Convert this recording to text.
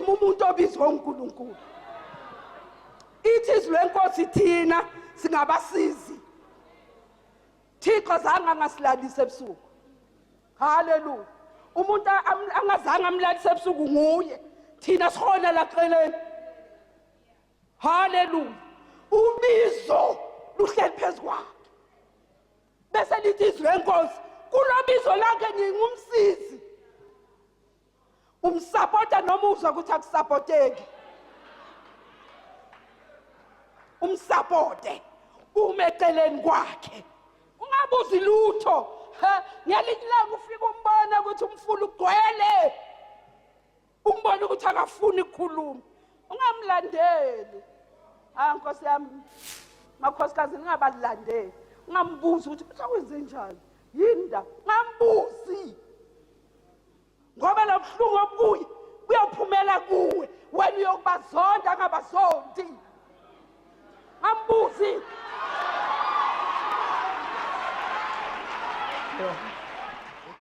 Kunzima umuntu obizwa uNkulunkulu. Ithi izwi lenkosi thina singabasizi. Thixo zange angasilalise ebusuku. Haleluya. Umuntu angazange amlalise ebusuku nguye. Thina sihona la celeni. Haleluya. Ubizo luhleli phezu kwakhe. Bese lithi izwi lenkosi kulobizo lakhe ngingumsizi. Umsapota noma uzwa ukuthi akusapoteki. Umsapote ume eceleni kwakhe. Ungabuzi lutho. Ngelinye ilanga ufika umbona ukuthi umfula ugcwele. Umbona ukuthi akafuni ukukhuluma. Ungamlandeli. Ah Nkosi yami. Makhosikazi ningabalandeli. Ungambuzi ukuthi usakwenze njani. Yini nda? Ungambuzi. Ngoba lo buhlungu obukuye buyophumela kuwe. Wena uyokubazonda angabazondi. Ngambuzi.